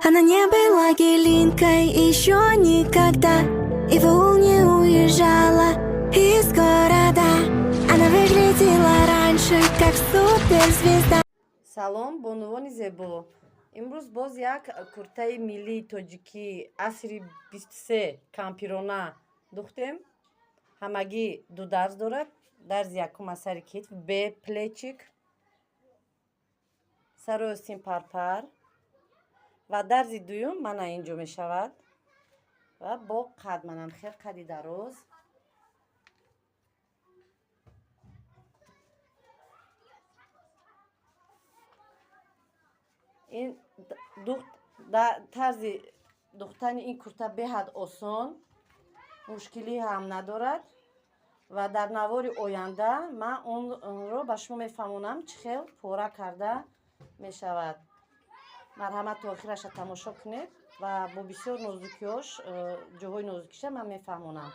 Она не была келинкой еще никогда и в аул не уезжала из города. Она выглядела раньше как суперзвезда. Салом, бонувони зебо! Имрӯз боз як куртаи миллии тоҷикӣ асри 23 кампирона духтем. Ҳамагӣ ду дарз дорад. Дарзи якум аз сари китф, бе плечик, сари остин парпар, ва дарзи дуюм мана ин ҷо мешавад ва бо қад, манам хел қади дароз. Ин духт, тарзи духтани ин курта беҳад осон, мушкилӣ ҳам надорад, ва дар навори оянда ман онро ба шумо мефаҳмонам, чӣ хел пора карда мешавад. Марҳамат, то охираша тамошо кунед ва бо бисёр нозукиҳош, ҷоҳои нозукиша ман мефаҳмонам.